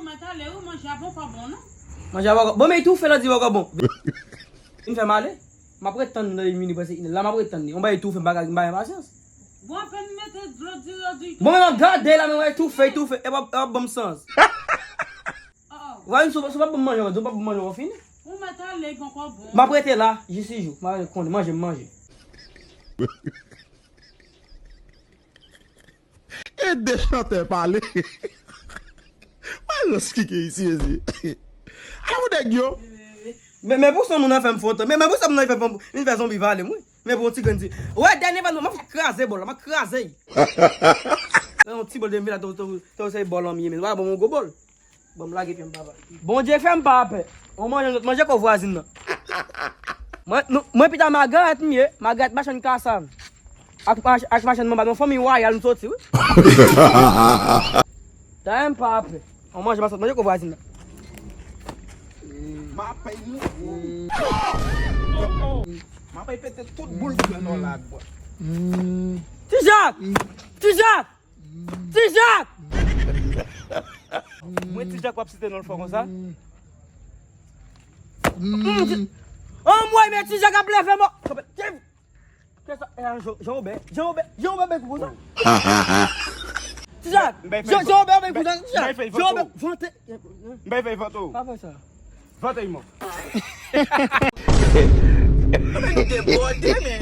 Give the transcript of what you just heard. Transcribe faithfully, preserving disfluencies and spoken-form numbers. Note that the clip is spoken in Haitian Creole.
Mwen tande ou manje a poko bon, non? Manje a poko bon, men itoufe la di poko bon. Vin fè m ale. M ap ret tann li nan yon minit, prèske inè. La, m ap ret tann li. On bagay itoufe, m pa ka, m pa gen pasyans. Bon, apèn mete dlo di, dlo di. Bon, men gade la, men wè itoufe, itoufe. E pa, e pa bon sans. Wè, si w pa, si w pa ban m manje, w pa ban m manje, w fini. Ou mèt ale, poko bon. M ap rete la, jis jou. M ap konnen, manje, m manje. E de chantè pale. Mwen rans ki gen isi, mezye. A ou nèg yo? Men, men pou sa moun nan fè m fè otan. Men, men pou sa moun nan fè m, vin fè zonbi pale m, wi. Men pou yon ti grenn ti. Wè, dènye van, m ap kraze bòl la, m ap kraze. Yon ti bòl de m vin la, to, to, to, se bòl an m ye, men. Wè, bon, yon gwo bòl. Bon, m lage pye m, papa. Bondye fè m pa pè. On manje, manje kò vwazin nan. Mwen, nou, mwen pita Magarèt m ye. Magarèt machann kasann. Ak, mach- ak machann manba, nan fanmi wayal m soti, wi. Dayè m pa pè. On manje, manje kò vwazin nan. M ap peye nou. M ap peye pete tout boul flanò la ak bwa. Ti Jak! Ti Jak! Ti Jak! Mwen Ti Jak w ap site non l fò konsa? Mm, ti- Anmwey, men Ti Jak ap leve mò. Kisa? Jan Oben, Jan Oben, Jan Oben, ben kou konsa. Ti Jak! Jan Oben, ben kou konsa. Ti Jak! Jan Oben, vante. M bay fèy vante w. Pa fè sa. Vante mò. Men nou debòde, men.